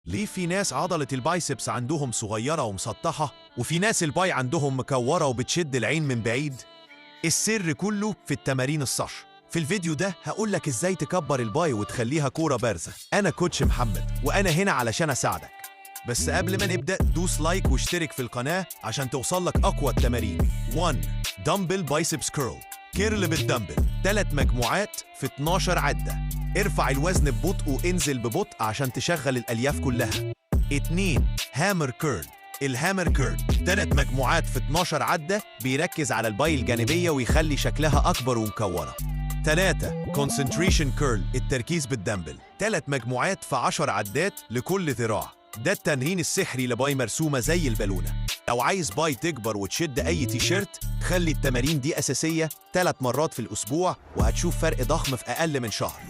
ليه في ناس عضلة ال biceps عندهم صغيرة ومسطحة، وفي ناس ال bi عندهم مكورة وبتشد العين من بعيد؟ السر كله في التمارين الصح. في الفيديو ده هقولك ازاي تكبر ال bi وتخليها كورة بارزة. أنا coach محمد، وأنا هنا علشان أساعدك. بس قبل ما نبدأ، دوس like واشترك في القناة عشان توصلك أقوى التمارين. 1. dumbbell biceps curl، curl بال dumbbell، ثلاث مجموعات في 12 عدة. ارفع الوزن ببطء وانزل ببطء عشان تشغل الألياف كلها. 2. hammer curl، ال hammer curl ثلاث مجموعات في 12 عدة، بيركز على ال bi الجانبية ويخلي شكلها أكبر ومكورة. 3. concentration curl، التركيز بالدمبل، ثلاث مجموعات في 10 عدات لكل ذراع. ده التمرين السحري ل bi مرسومة زي البالونة. لو عايز bi تكبر وتشد أي تيشيرت، خلي التمارين دي أساسية ثلاث مرات في الأسبوع، وهتشوف فرق ضخم في أقل من شهر.